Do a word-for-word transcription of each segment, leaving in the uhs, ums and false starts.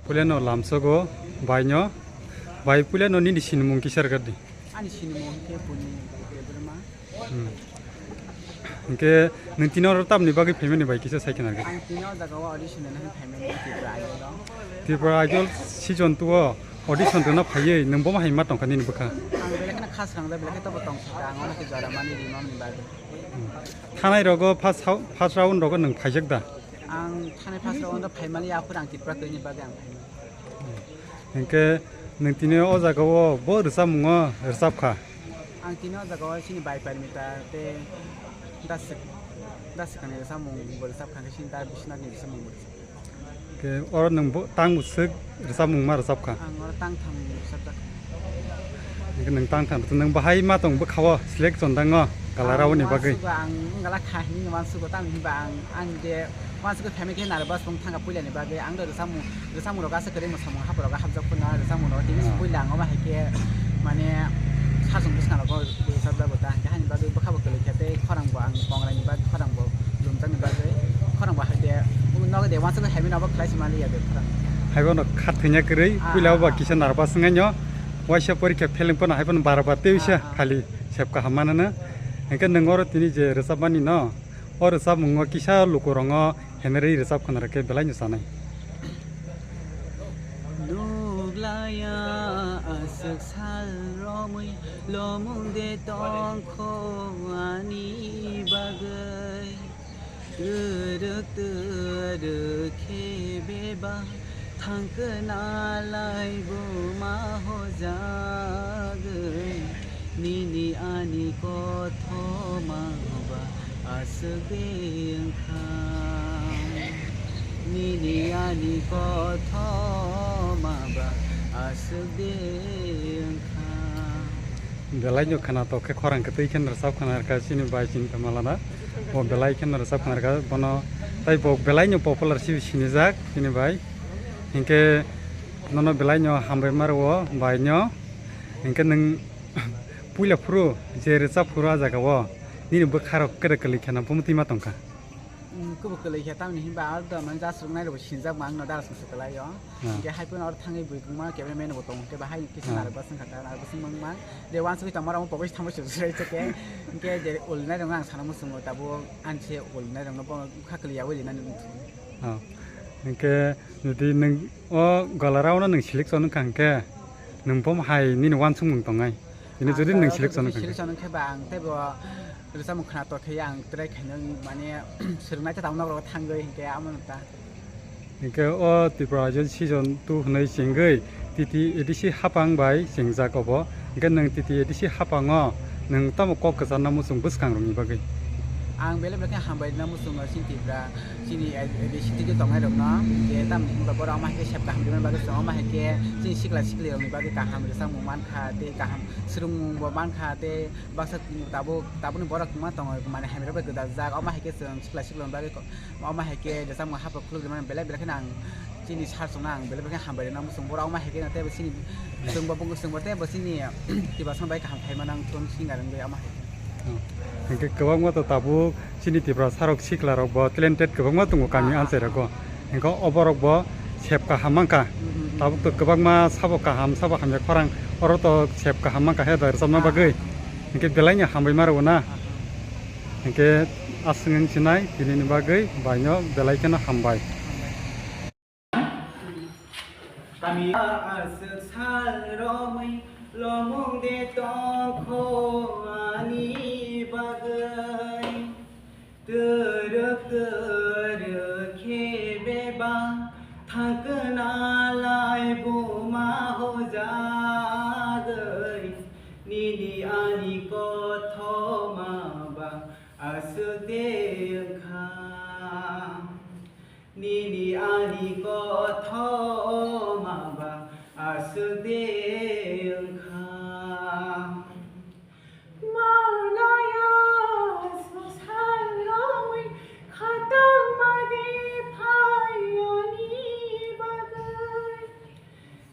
Puilano lamsogo baino, bai puilano nini sinimung kisa rwgadi. Ani sinimung hwnkhe Purni Debbarma. Hmm. Hwnkhe nwng tini oro tamni bagwi phaimani bai kisa sai khna rwgadi. Ang tini o jaga o audition rwna hwn phaimani Tripura Idol o. Tripura Idol season two o audition rwna phaiwi nwng bomo hai ma tongkha nini bwkha? Ang belai kheno kha swnamjak, belai khe tobo tongthok kha, ang ono khe jora mani rimani bagwi. Hmm. Thanai rogo first hau-, first round rogo nwng phaijak da? Ang thanai first round o phaimani, aphuru ang Tripura kwrwini bagwi ang phaimani. Hinkhe nwng tini o jaga o bo rwchapmungo rwchap kha? Ang tini o jaga o chini bai Parmita tei Daswk-, Daswkani rwchapmung bo rwchap kha, hinkhe chini da Biswanathni rwchapmung bo rwchap kha. Hinkhe oro nwng bo tang bwswk rwchapmung ma rwchap kha? Ang oro tang tham rwchapjak kha. Hinkhe nwng tang tham, nwng bahai ma tong bwkha o selection dango gala rawani bagwi? Ang uansukgo, ang wngala kha hinwi uansukgo, tamni hinba ang, ang je uansukgwi phaimani khe nervous wng thangkha puilani bagwi. Ang do rwchapmung, rwchapmung rok aswk kwrwi mwsamung hapor rogo hapjak phano rwchapmung rok tini puila ang omo hai khe mane sajwk bwskango rwchapjago ta, hinkhe haini bagwi bwkha bo kwlwi kha tei khorang bo ang kongrai ni bagwi khorang bo lumjakni bagwi khorang bo hai de nogo de uansukgwi phaimani abo khlai se manliya de khorang. Haibono kha thwngya kwrwi, ah, puila o ba kisa nervous wngwi no waisa porikha pheling phano haiphano bara bara tei wisa khali sep kaham manana. Hinkhe nwng oro tini je rwchapmani no, o rwchapmungo kisa lukurokno henerwi rwchap khwna rwkhe belaino chanai. Nuglaiya aswk sal romwi lomung de tongkho ani bagwi. Twrwk twrwk khe bebak thangkna lai buma hojagwi. Nini ani kothoma ba aswk de wngkha. Nini ani kothoma ba aswk de wngkha. Belai no khwnatok khe khorang kwtwi khe rwchap khwna rwkha chini bai Chinta Malana. Bo belai khe no rwchap khwna rwkha bono. Tai bo belai no popular si sinijak chini bai. Hinkhe nono belai no hambai ma rwo bai no. Hinkhe nwng puila phuru je rwchap phuru a jaga o nini bwkha rok kwrwi kwlwi khe no bumtwi ma tongkha? Mm, kubu kwlwi khe, tamni hinba aro da man jas rwknai rwbo sinijak ma, ang no dara song se kwlai o. Ah. Hinkhe hai phano aro thangwi bui kwbangma cameraman bo tongo, hinkhe bahai kisa ah narwk bwswng kha ta, narwk bwswng mangma. Je uansugwi tongma rok pogwi se tamo se swrai se khe. Hinkhe je ulnai rok ang sana muchungo, tabuk ani se ulnai rok no bono bwkha kwlwi yaui rinani wngkha. Ah. Hinkhe jodi nwng o gala round o nwng selection wngkha hinkhe nwng bomo hai nini uansukmung tongnai. Bini jodi nwng selection wngkha hinkhe. Selection wngkhe ba ang teibo rwchapmung khwnatok khe ang try khainwi mane swrwngnai ta tabuk nok rogo thangwi hinkhe amo ta. Hinkhe o Tripura Idol season two hwnwi chengwi T T A D C hapang bai chengjak obo. Hinkhe nwng T T A D C hapango nwng tamo kok kwcharna muchung bwskangrokni bagwi? Ang belai belai khe hambai rwna muchungo chini Tripura, chini A D C twi twi tongnai rokno, je tamni hinba borok omo hai khe sep kaham rwmani bagwi chwng omo hai khe chini sikla sikli rokni bagwi kaham rwchapmung mankha tei kaham swrwngmung bo mankha tei baksa tabuk, tabukni borok kwma tongo, mane hamya rok bai gwdajak, omo hai khe chwng sikla sikla rokni bagwi ko-, omo hai khe rwchapmung hapro khuluk rwmani belai belai kheno ang chini sar chwngno ang belai belai kheno hambai rwna muchung borok, omo hai khe teibo chini chwngbo bwskango teibo chini Tiprasa bai kaham khaimano ang thung singer wngwi omo hai khe. Hmm. Hinkhe kwbangma to tabuk chini Tiprasa rok sikla rok bo talented kwbangma tongo kami ah, ah, anchai rogo. Hinkhe oborok bo sep kaham mankha. Hmm, hmm, hmm. Tabuk to kwbangma sabo kaham, sabo hamya khorang, oro to sep kaham mankha he da rwchapna ah, bagwi. Ah, ah. Hinkhe belaino hambai ma rwo na. Ah, ah. Hinkhe aswk wng sinai tinini bagwi baino belai kheno hambai. Hambai. Aswk sal romwi lomung de tongkho ani bagwi. Twrwk twrwk khe bebak thangkna lai buma hojagwi. Nini ani kothoma ba aswk de wngkha. Nini ani kothoma ba aswk de wngkha. Malaya swsal romwi khatang madi phai ani bagwi.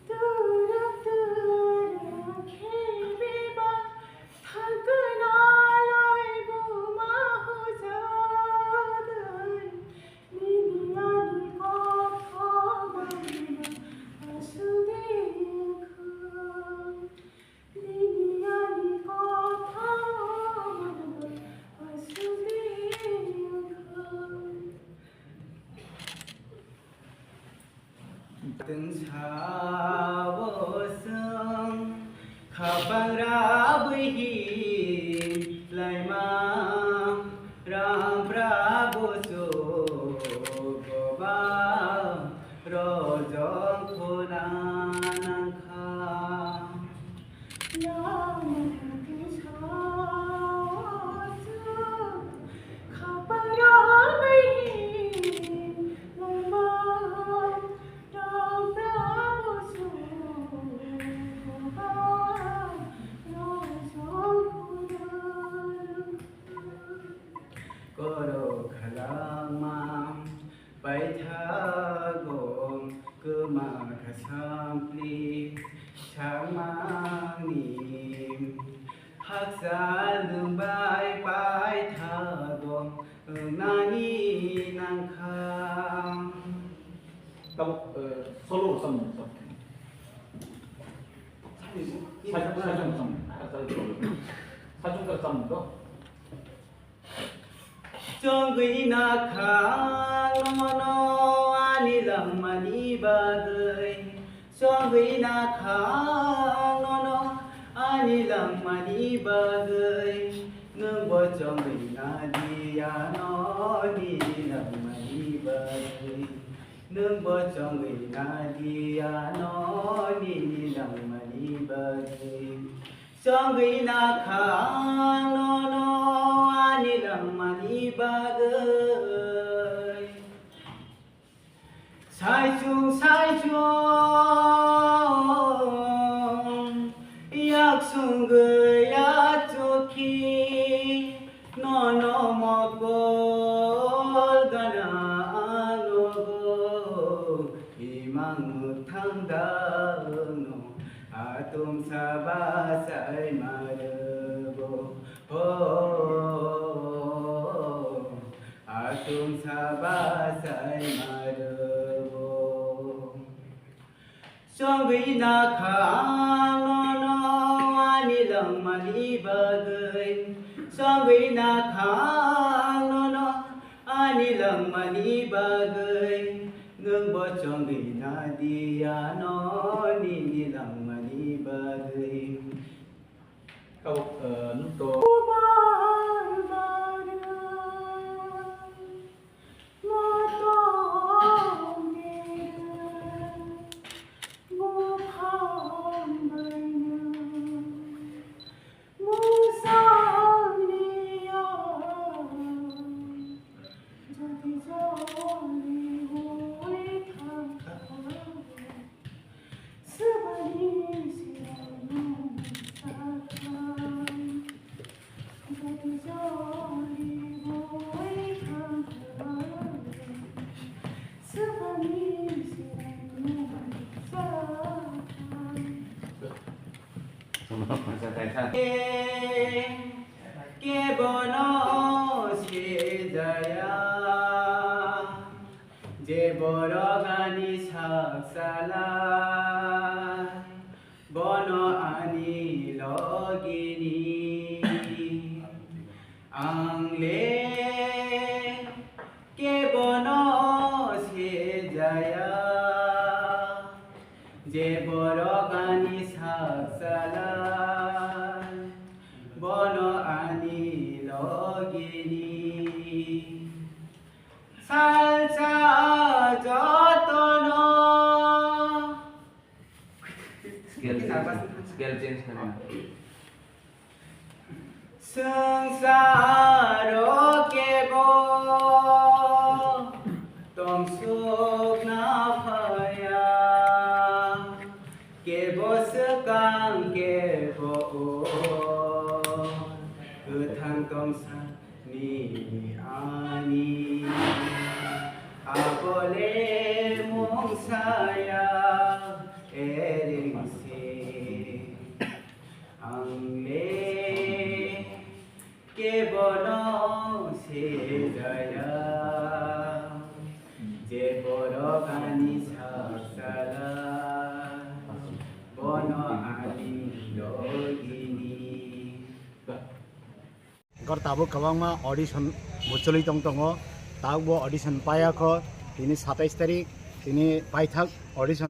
Twrwk twrwk khe bebak thangkna lai buma hojagwi. Nini ani kothoma Twngsao chwng khapang rabwi hin laima, ram prabo chugo ba rojong khuna nangkha. Koro khalangma paithago kwma khasampli sangmani hakchal nwng bai paithago wngnani nangkha. Tabuk, eh, solo rwchapmung rwchap. Sajung, sajung rwchapmung. Sajung rwchapmung to. Chongwi nakha nono ani langmani bagwi. Chongwi nakha nono ani langmani bagwi. Nwngbo chongwi nadi ano nini langmani bagwi. Nwngbo chongwi nadi ano nini langmani bagwi. Chongwi nakha nono ani langmani bagwi. Saichung saichung yak sungwi ya chukhi. Nono mokol gana anogo imang mwthang dano atum saba sai marbo ho atum saba sai marbo. Chongwi nakha nono ani langmani bagwi. Chongwi nakha nono ani langmani bagwi. Nwngbo chongwi nadi ano nini langmani bagwi. Tabuk, eh, nwng to. Kebono sejaya, je borok ani sak salai, bono ani logini. Ang le kebono sejaya, je borok ani sak salai, bono ani logini. Salsa jotono. Scale change, scale change khaina. Swngcharo kebo tongsukna phaiya, kebo swkang kebo o kwthang tongsa. Nini ani abole mungsaya erengse. Ang le kebono sejaya, je borok ani sak salai, bono ani logini. Gor tabuk kwbangma audition muchulwi tong tongo. Tabuk bo audition paiya kho. Tini satais tarik, tini paithak audition.